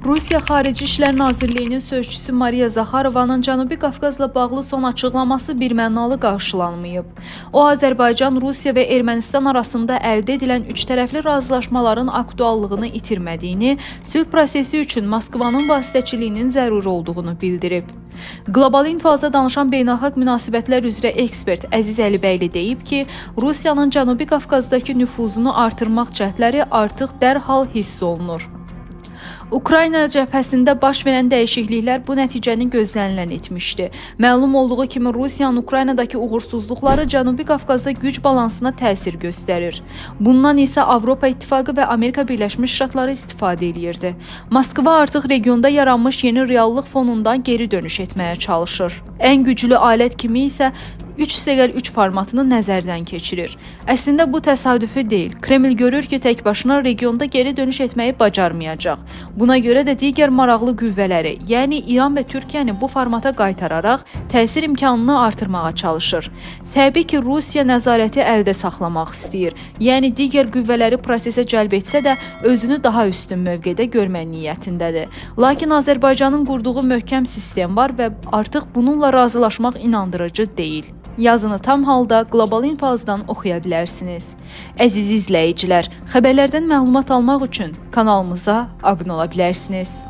Rusiya Xarici İşlər Nazirliyinin sözçüsü Mariya Zaxarovanın Cənubi Qafqazla bağlı son açıqlaması birmənalı qarşılanmayıb. O, Azərbaycan, Rusiya və Ermənistan arasında əldə edilən üçtərəfli razılaşmaların aktuallığını itirmədiyini, sülh prosesi üçün Moskvanın vasitəçiliyinin zəruri olduğunu bildirib. Qlobal İnfoza danışan beynəlxalq münasibətlər üzrə ekspert Əziz Əlibəyli deyib ki, Rusiyanın Cənubi Qafqazdakı nüfuzunu artırmaq cəhdləri artıq dərhal hiss olunur. Ukrayna cəbhəsində baş verən dəyişikliklər bu nəticəni gözlənilən etmişdi. Məlum olduğu kimi Rusiyanın Ukraynadakı uğursuzluqları Cənubi Qafqazda güc balansına təsir göstərir. Bundan isə Avropa İttifaqı və Amerika Birləşmiş Ştatları istifadə eləyirdi. Moskva artıq regionda yaranmış yeni reallıq fonundan geri dönüş etməyə çalışır. Ən güclü alət kimi isə 3+3 formatını nəzərdən keçirir. Əslində bu təsadüfi deyil. Kreml görür ki, tək başına regionda geri dönüş etməyi bacarmayacaq. Buna görə də digər maraqlı qüvvələri, yəni İran və Türkiyəni bu formata qaytararaq təsir imkanını artırmağa çalışır. Təbii ki, Rusiya nəzarəti əldə saxlamaq istəyir. Yəni digər qüvvələri prosesə cəlb etsə də özünü daha üstün mövqedə görmək niyyətindədir. Lakin Azərbaycanın qurduğu möhkəm sistem var və artıq bununla razılaşmaq inandırıcı deyil. Yazını tam halda Qlobal İnfozdan oxuya bilərsiniz. Əziz izləyicilər, xəbərlərdən məlumat almaq üçün kanalımıza abunə ola bilərsiniz.